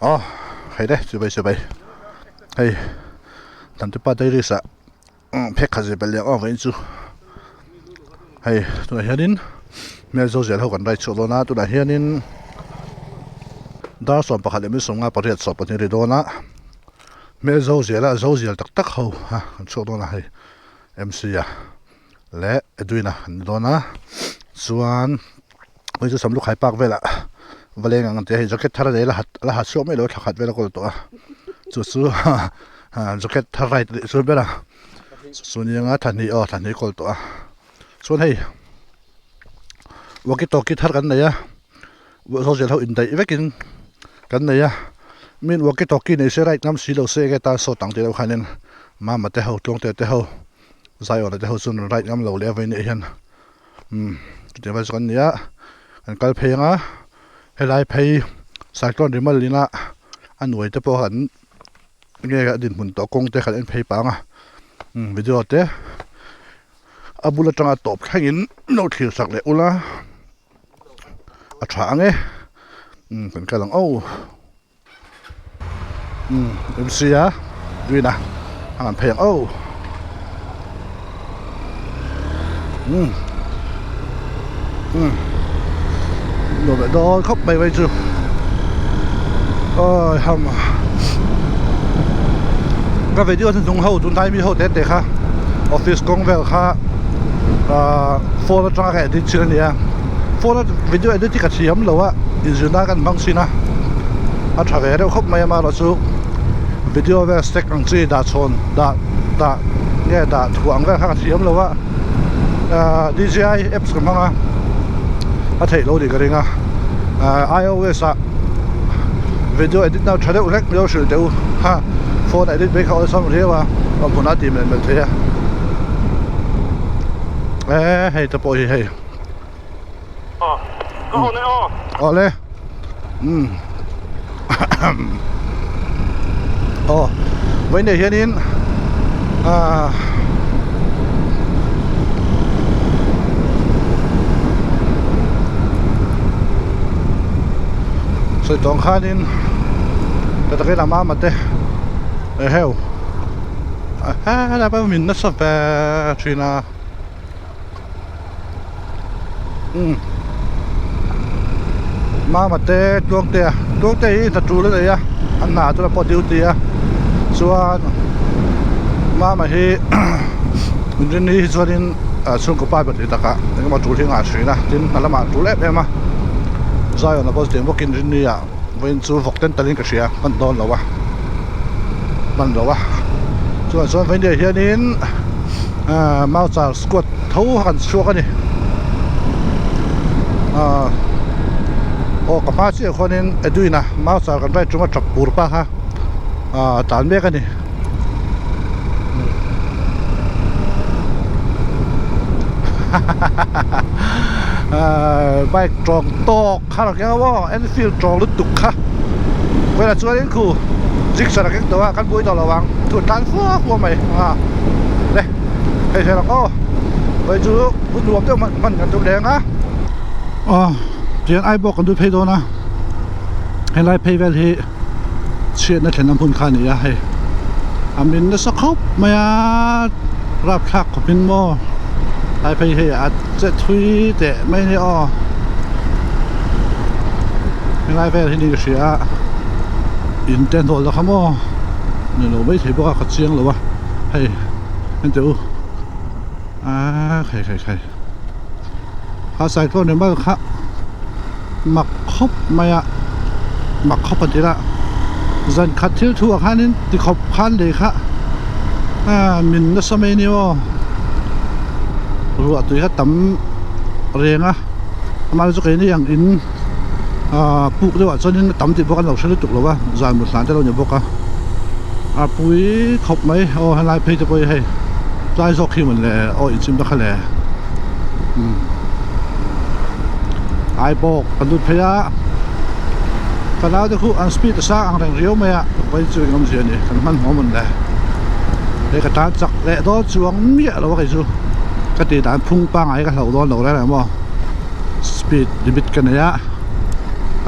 Aw hei le chibai chibai hei Hnamte pa Dairies ah phek khat zir belh leh ang vawiin chu hei tunah hianin hmel zo zel ho kan rai chhuah dawn a tunah hianin dar 11 leh minute 58 sawmpahnih a ri dawn a hmel zo zel a zo zel tak tak ho a kan chhuak dawn a hei M C a leh Edwin a an ni dawn a chuan hei chu Samlukhai park velah va leng ang an ti a hei jacket thar a nei a la ha chhuak mai lo a thla khat vel a kawl tawh a chu chu jacket thar right a nih chu ber a chu nia thla hnih aw thla hnih a kawl tawh a chuan hei walkie talkie thar kan nei a zawzel ho indaih vekin kan nei a min walkie talkie nei se right ngam si lo se enge tan sawt ang tih loh khanin mama te ho tluangte te ho Zion-a te ho chuan rawn right ngam lo leh a vawiin ah hian umm chutiang vel chu kan ni a kan kal phei ang a helai phei cyclone rimal ina a nuai te pawh an nge a dinhmun tawh kawng te khan en phei pang a umm video te a bul atanga tawp thlengin lo thlir sak leh ula a tha ang e umm kan kal ang aw. Umm MC a green a a han phei ang aw umm umm nuam leh dawn khawp mai mai chu awi ham ka video hnuhnung ho tunlai mi ho te te kha office kawng vel kha ahh phone atanga ka edit thin a nia phone a video edit hi ka thiam lo a inzirna kan hmang thin a a tha ve reuh khawp mai a amaherawhchu video vel stack ang chi dah chhawn dah dah nge dah thuah ang vel kha ka thiam lo a ahh D_J_I apps ka hmang a a theih loh a nih ka ring a ahh I_O_S ah video edit na tha deuh hlek mizo hrilh teh u ha phone a edit mai kha awlsam riau a awm hmunah a tih melh melh thei a eh hei te pawh hi hei. Awle umm aw vawiinah hianin ahh sawi tawng khanin ta takin a mama te eheu helai pawh min nasa ve thin a. Umm mama te tluangte a tluangte hi hna tul a nei a a hna chu pawh duty a chuan mama hi inrinni hi chuanin ah chhungkaw pa ber tih takah engemaw tul hi a ngah thin a tin hna lamah a tul em em a Zion a pawh chutiang bawkin inrinni ah vawiin chu vawk ten talin ka hria hman dawn lo a hman lo a chuvang chuan vawiin ah hianin ahh mauchar squad tho a kan chhuak a ni ahh aw ka hma chiah khuanin Edwin-a mauchar kan ride chunga tap bur pa kha ahh a tlan mek a ni. Ahh bike tawng tawk kha lo keng a aw Enfield tawng lutuk kha vawiinah chuanin khu Gixxer a keng tawh a kan buai tawh lo ang thu a tlan fua fua mai a le hei hre ang aw vawiin chu hun nuam deuh hman hman kan tum reng a aw tihian ai bawk kan lut phei dawn a helai phei vel hi chhiatna thlenna hmun kha a ni a hei a min nasa khawp mai a rapthlak khawpin maw lai phei hei a che thui teh mai a ni aw helai vel hi ni ka hria a in te hnawlh na kha maw ni lo maithei bawk a ka chiang lo a hei enteh u aaa khai khai khai a cyclone emaw kha mak khawp mai a mak khawp a tir a zan khat thil thu ah khanin ti khawp khan lei kha ah min nasa mai a ni aw ruah tui kha tam reng a amah chu keini ang in ah puk deuh ah chuanin a tam tih pawh kan lo hre lutuk lo va zan mut hlan te lo ni bawk a a pui khawp mai aw helai phei te pawh hi hei tlai zawk hi mawn le aw inchim ta kha le umm ai bawk kan lut phei a ka nau te khu an speed a sang ang reng riau mai a vawiin chu eng awmzia a ni kan hmanhmawh mawn le hei ka tan chak leh dawn chuang miah lo a kei chu ka tih dan phung pangngai ka hlauh dawn lo reng reng maw speed limit ka nei a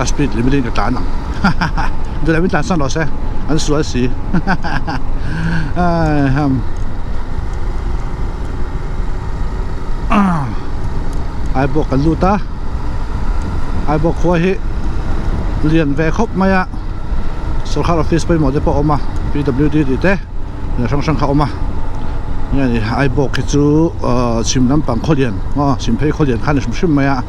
a speed limit in ka tlan ang hahaha. Duh loin tlansan rawh se an sual si Aibawk kan lut a Aibawk khua hi lian ve khawp mai a sorkar office pawimawh te pawh a awm a P W D tih te hrang hrang kha a awm a nge ni Aibawk hi chu chhim lampang khaw lian aw chhim phei khaw lian kha a ni hrim hrim mai a.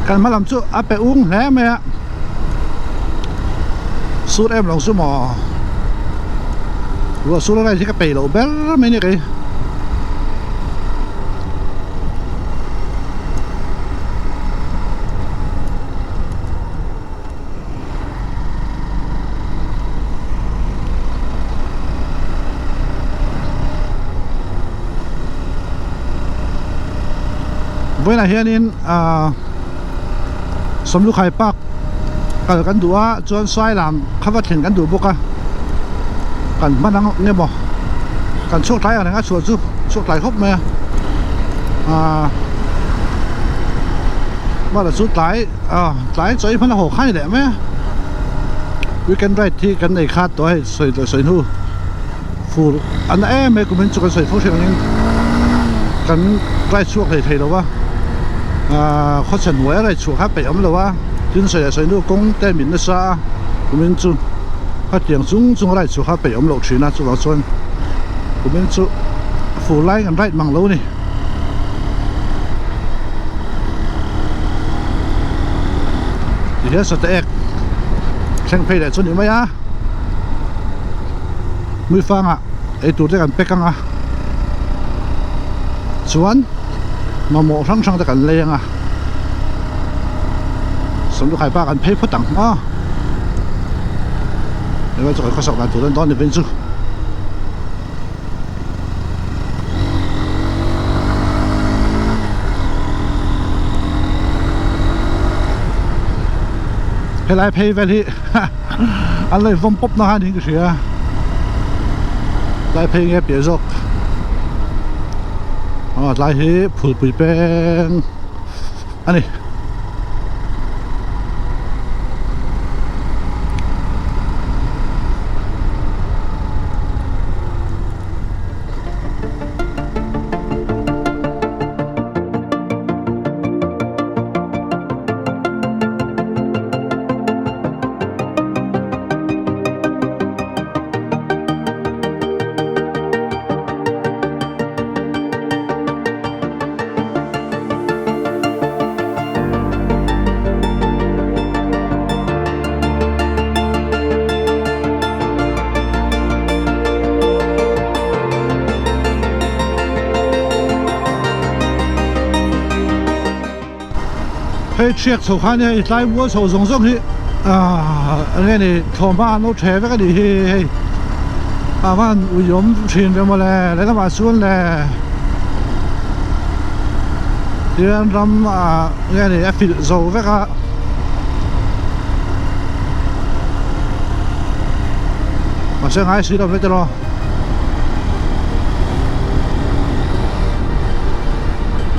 Kan hma lam chu a pe ung hle mai a sur em lo chu maw ruah sur a rai hi ka peih loh ber mai a ni kei. Vawiinah hianin ahh Sawmlukhai park kal kan duh a chuan Sailam kha va thlen kan duh bawk a kan hman ang nge maw kan chhuak tlai ang reng a chhuah chu chhuak tlai khawp mai a ahh mahla chu tlai ah tlai chaw ei hman a haw kha ni leh mai a weekend ride hi kan nei khat tawh a hei sawi leh sawi hnu fur a na em mai kumin chu kan sawi fo hreng angin kan ride chhuak hlei thei lo va ah khawchhe hnuai a ride chhuah kha peih awm lo a tin sawi leh sawi hnu kawng te mit nasa a kumin chu khatiang chung chung a ride chhuah kha peih awm loh thin a chuvang chuan kumin chu fur laiin kan ride mang lo a ni. Tihian sate ek thleng phei leh chu ni mai a Muifangah eitur te kan pack ang a chuan mamawh hrang hrang te kan lei ang a Sawmlukhai pa kan phei phawt ang aw Eng chu kan khawsak dan tur an dawn ni veng chu. Helai phei vel hi an lo invawm pawp na kha niin ka hria tlai phei nge piah zawk aw tlai hi phulpui peng a ni. Hei thiak chho khan hei tlai mual chho zawng zawng hi ahh enge ni thlawhhma an lo ṭhe vek a nih hi hei a van ui awm ṭhin ve mawle lehlamah chuan le tihian ram ah nge ni a filh zo vek a mahse ngai si lo vek elaw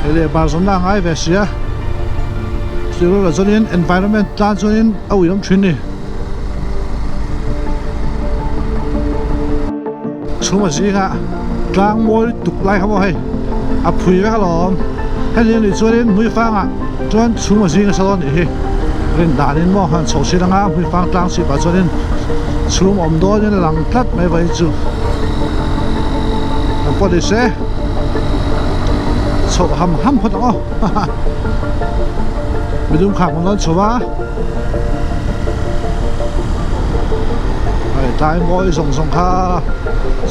hei leh bar zawnna a ngai ve sia chu chuanin environment tan chuanin a ui awm thin a ni. Chhuma zinga tlang mawi tuk lai kha maw hei a phui vek alawm hemi anih chuanin hmuifangah chuan chhuma zinga sa dawn nih hi rin danin maw han chho sin anga hmuifang tlang chhip ah chuanin chhum awm dawnin a lang tlat mai vawiin chu ang pawh ni se chhoh ham ham phawt ang aw haha midum khak ang dawn chho a. Hei tlai mawi zawng zawng kha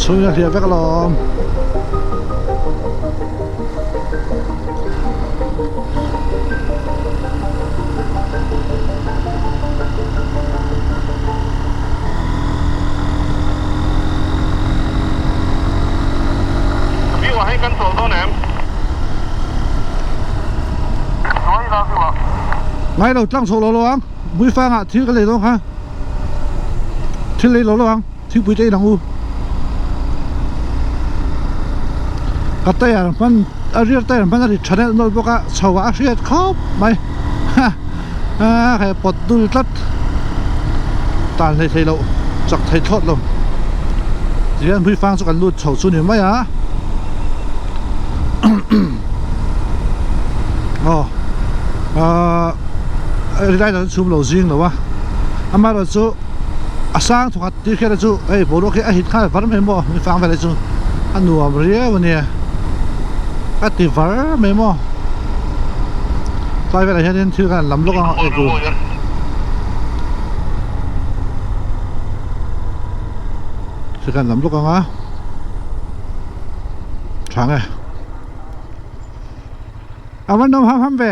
chhungin a hliah vek alawm. Ngai lo tlang chho lo lo ang. Muifangah thil ka lei dawn kha. Thil lei lo lo ang. Thingpui te in ang u. Ka tyre hman a rear tyre hman a ri tha nelh nawlh bawk a chho ah a hriat khawp mai ha a hei pawt dul tlat tan hlei thei loh chak thei thlawt lo tihian hmuifang chu kan lut chho chu ni mai a aw ahh rider an chhum lo zing lo a amaherawhchu a sang thawkhat Tih hriat chu hei boruak hi a hit nghal var mai maw mi fang vel hi chu a nuam riau a nia a ti var mai maw tlai velah hianin thil khan an lam lawk ang eitur thil khan an lam lawk ang a tha nge a va nawm ham ham ve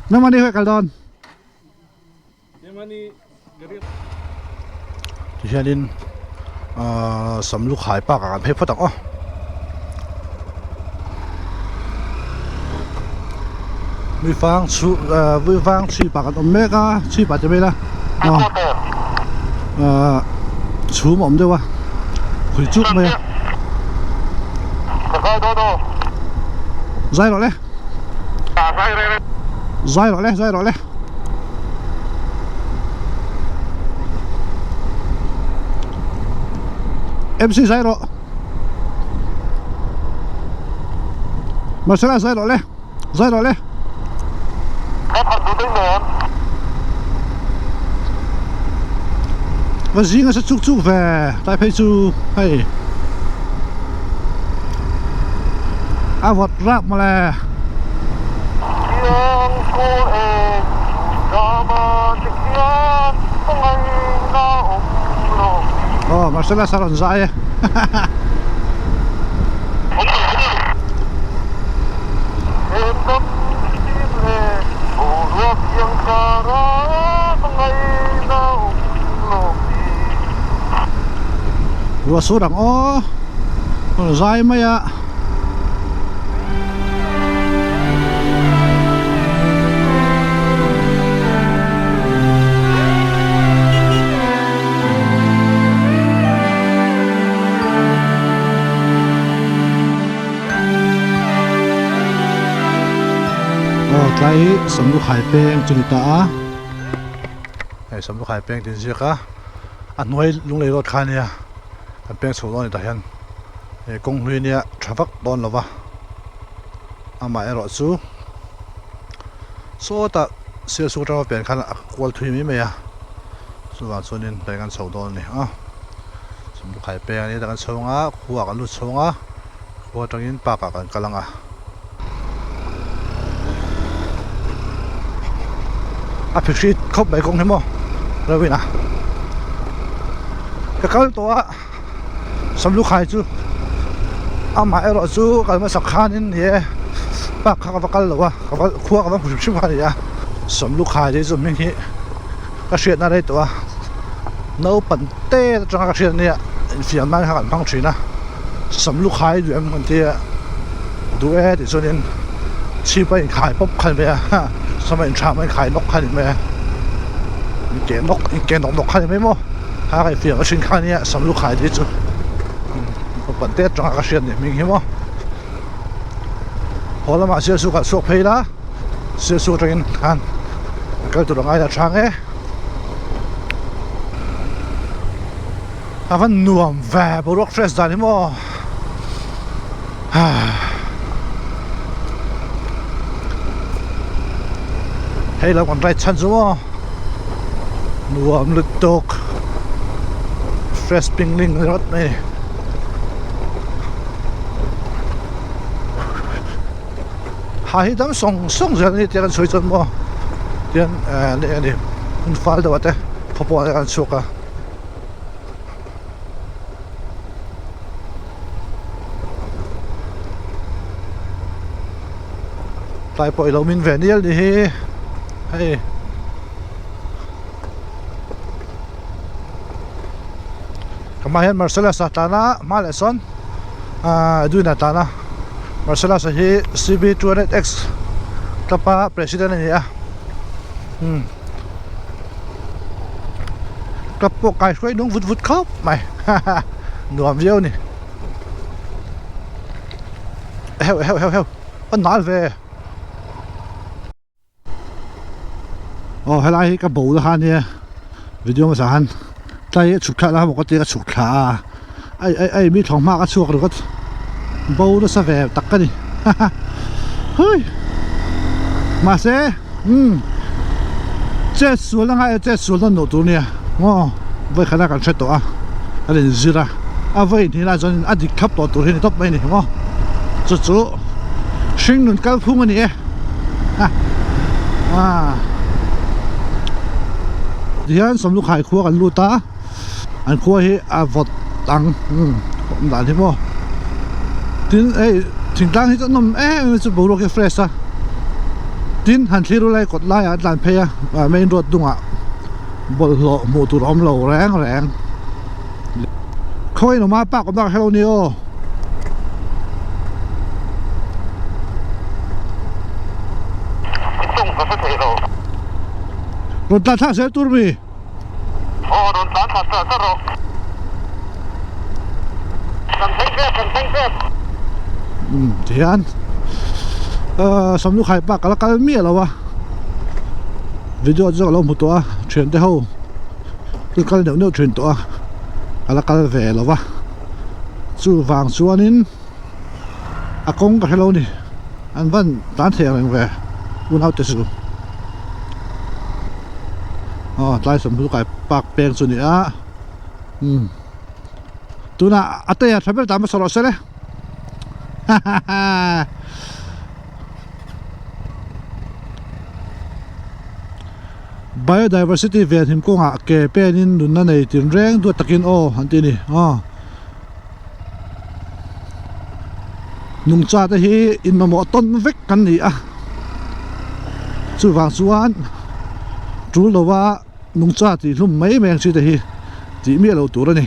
nangmahni khawi kal dawn. Tihianin ahh samlukhai park ah kan phei phawt ang aw. Muifang chhu ahh muifang chhip ah kan awm mek a chhip ah ti mai ila ahh chhum a awm deuh a khui chuk mai a. Zai rawh le. Zai rawh le zai rawh le. MC zai rawh Marcela zai rawh le zai rawh le Va zing a sa chuk chuk ve tlai phei chu hei a vawt rap mawle. Aw Marcellus a rawn zai e Ruah sur ang aw rawn zai mai a. Aw tlai hi Samlukhai peng chu ni ta a hei Samlukhai peng tih an ziak a a hnuai lunglei road kha ania kan peng chho dawn a ni tah hian. He kawng hlui nia tha vak dawn lo va amah erawh chu sawtah sialsuk atanga pen khan a kual thui mai mai a chuvang chuanin tlai kan chho dawn a ni a sawmlukhai peng ania kan chho ang a khua kan lut chho ang a khua atangin park ah kan kal ang a. A phihrit khawp mai kawng hi maw reuhin a ka kal tawh a. Samlukhai chu amah erawh chu kal hmasak khanin ni e park kha ka va kal lo a ka va khua ka va hmu hrim hrim kha a ni a Samlukhai te chu hming hi ka hriatna rei tawh a naupang te atanga ka hriat ania infiam nan kha kan hmang thin a Samlukhai duh em kan tia duh e tih chuanin chhip a inkhai pawp kha a ni mai a sam a intham a inkhai nawk kha a ni mai a in ke nawk in ke nawk nawk kha a ni mai maw. Kha ka infiam a hrin kha ania Samlukhai te chu naupang te atanga ka hriat ni hming hi maw haw lamah Sialsuk ah chhuak phei ila Sialsuk atangin khan kal tur a ngai la chang e a va nuam ve boruak fresh dan hi maw hei lo kan ride chhan chu maw. Nuam lutuk fresh ping ling ringawt mai ha hi dam sawng sawng zel ani tia kan sawi chuan maw tian eh eng ani hun fal deuh ah te khawpawh ah te kan chhuak a. Tlai pawh i lo min ve nial ni hi hei ka hma hian Marcellus a tlan a hma leh sawn ahh Edwin a tlan a Marcellus a hi C B 200 X. Club a president a ni a umm club pawh kai hruai nung vut vut khawp mai haha nuam viau a ni heuh heuh heuh heuh a nal ve. Aw helai hi ka bo la kha ania video hmasa khan tlai a chhuk thla la maw ka tia ka chhuk thla a ai ai ai mi thawng hma ka chhuak ringawt bo nasa ve tak ka ni haha hui mahse umm chet sual anga e chet sual nawn loh tur ania maw vawikhat a kan hre tawh a kan inzir a a vawi hnih lai chuan a dik thlap tawh tur hi a ni tawp mai a ni maw chu chu hringnun kalphung a ni e. Tihian Sawmlukhai khua kan lut a an khua hi a vawt ang awm dan hi maw tin hei thingtlang hi chu an awm em em chu boruak hi a fresh a tin han thlir ula hei kawt laiah an tlan phei a main road dungah bawlhhlawh hmuh tur a awm lo reng reng khawiin awm a park awm tak hrelo nia aw. Tawng ka hre thei lo. Rawn tlan thlak zel tur mi? Aw rawn tlan thlak char char rawh. Kan thleng tep, kan thleng tep. Umm tihian ahh Samlukhai park ka la kal miah lo a, video chu ka lo hmu tawh a thiante ho ka kal neuh neuh thin tawh a ka la kal ve lo va. Chuvang chuanin a kawng ka hrelo a ni an van tan thei ang reng ve unau te chu aw tlai sawmhnu kai park peng chu a ni a umm tunah a tei a tha ber ta hmasa rawh se le ha ha ha. Biodiversity venhim kawngah ke penin nunna nei tinreng duat takin aw an ti a ni aw. Nungcha te hi inmamawh tawn vek kan ni a chuvang chuan tul lova nungcha tih hlum mai mai ang chi te hi tih miah loh tur a ni.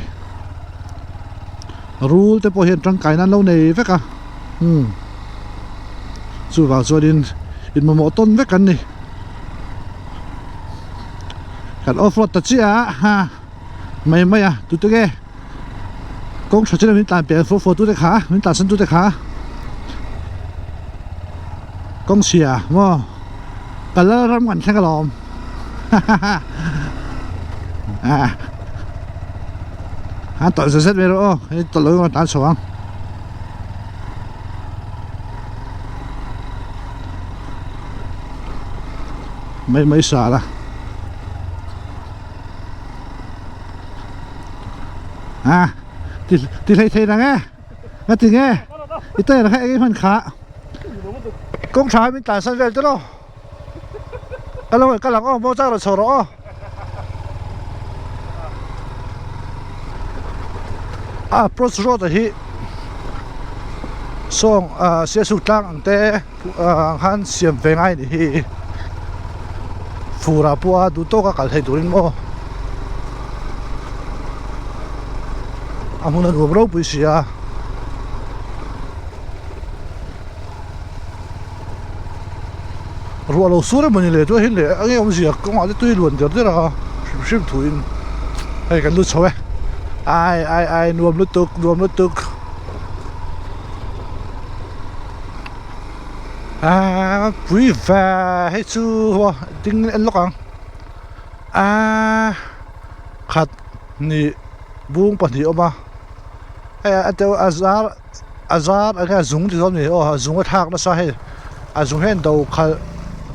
Rul te pawh hian tangkai nan lo nei vek a umm chuvang chuanin inmamawh tawn vek kan ni. Kan off road ta chiah a ha mai mai a tute nge kawng tha chin a min tlan pel fo fo tute kha min tlan san tute kha kawng chhia maw ka lal ram kan thleng alawm ha ha ha ah an tawlh zet zet mai rawh aw hei tawlh lo in a tlan chho ang. Mai mai sal a a ti ti hlei thei nang e nga ti nge i tair kha eng hman kha kawng tha min tlan san vel te lo ka lo ka lang aw maw chak rawn chho rawh aw a approach road ah hi sawng ah sialsuk tlang ang te. Ang khan siam ve ngai anih hi fur ah pawh a duh tawk a kal thei turin maw a hmun a nuam ropui si a ruah lo sur emawni leh chuan hin leh a nge awmzia kawngah te tui luan der der a hrim hrim thuin hei kan lut chho e ai ai ai nuam lutuk nuam lutuk. Aaa pui ve hei chu ding en lawk ang aaa khat hnih bung pahnih a awm a hei a deuh a zar a zar eng nge a zung ti dawn mi aw a zung a thlak nasa hei a zung hian do khalh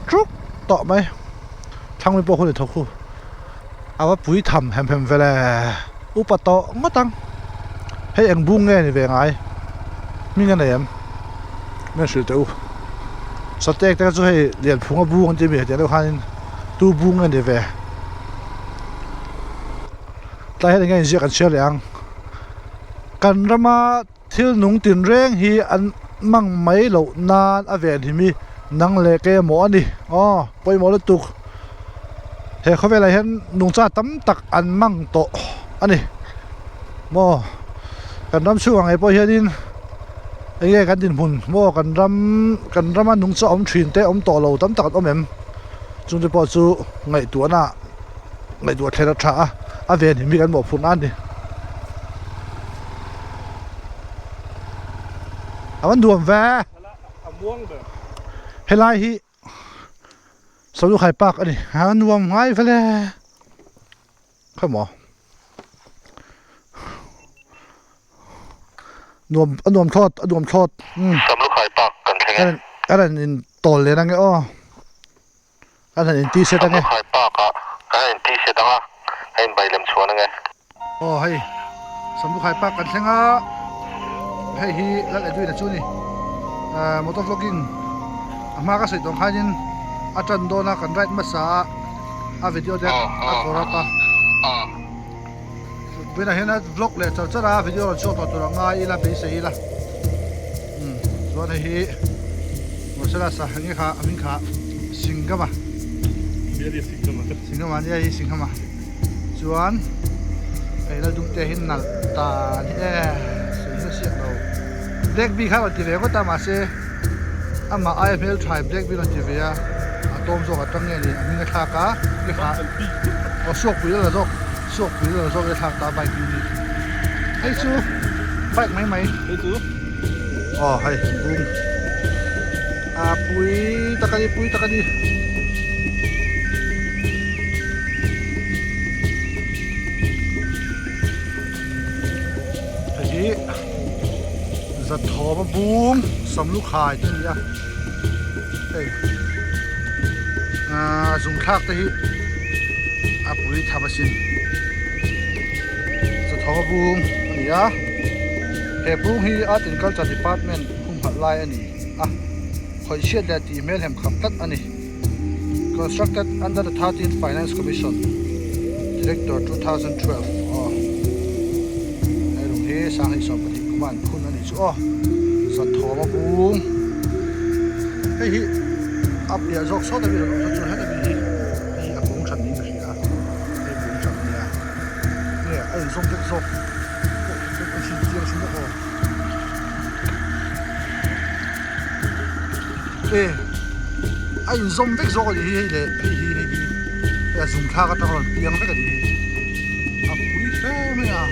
ṭuk tawh mai thlang mi pawh hun a thawk hu a va pui tham hem hem vel e upa tawh ngawt ang hei eng bung nge ni ve ngai hming a nei em min hrilh teh u satek te kha chu hei lianphunga bung an ti mi hetiang deuh khanin tu bung nge ni ve tlai hian eng nge inziak an chhiar leh ang kan rama Thil nung tinreng hi an mang mai loh nan a venhim hi nang leh kei emaw a ni. Aw, pawimawh lutuk. He khawvelah hian nungcha tam tak an mang tawh a ni. Maw, kan ram chhungah ngei pawh hianin. Enge kan dinhmun maw kan ram kan rama nung chu a awm thin te awm tawh lo tam tak an awm em chung te pawh chu ngaihtuahna ngaihtuah thlen a tha a a ven him hi kan mawhphurhna a ni. A van nuam ve helai hi Salukhai park a ni a nuam ngai vel e khawimaw. Nuam a nuam thlawt a nuam thlawt umm. Samlukhai park kan thleng e. Ka rawn in tawl len ange aw. Ka rawn in t-shirt ange. Samlukhai park ah ka rawn in t-shirt anga ka in bai lem chhuan ange. Aw hei Samlukhai park kan thleng a hei hi Lal Edwin a chu ni ahh motor vlogging a hma ka sawi tawh ang khanin a tan dawn a kan ride hmasa a a video te a kawr up a. Vawiinah hian a vlog leh char char a video rawn chhuak tawh tur a ngai ila beisei ila umm chuan hei hi Marcellus a enge kha a hming kha Singhama Singhama ania hei Singhama chuan hei Laldum te hi nalh ta a ni e sawi nasa siak lo Black bee kha a rawn ti ve ngawt a mahse amah aia hmeltha Black bee a rawn ti ve a a tawm zawk atang nge ni a hming a thlak a i kha aw suakpui la zawk suakpui la zawk i thlak ta bike unique hei chu bike mai mai aw hei bung a pui tak a ni pui tak a ni. Hei hi Zathawma bung Samlukhai te a ni a hei ahh zung thlak te hi a pui tham asin Zathawma bung a ni a he bung hi Art and Culture Department humhalh lai a ni a khawih chhiat leh tih hmel hem kham tlat a ni constructed under the 13th Finance Commission Director 2012 aw he lung hi sanghnih 12 kuma an phun a nih chu aw Zathawma bung hei hi a piah zawk sawt a mi rawn awm sawn chuan heta mi hi hei hi a kung than niin ka hria a hei bung than a nia nge a inzawm vek zawk pawh a hrin chiang thin bawk aw. E a inzawm vek zawk a nih hi hei leh hei hi hei hi hei a zung thlak atang a rawn piang vek a nih hi a pui hle mai a.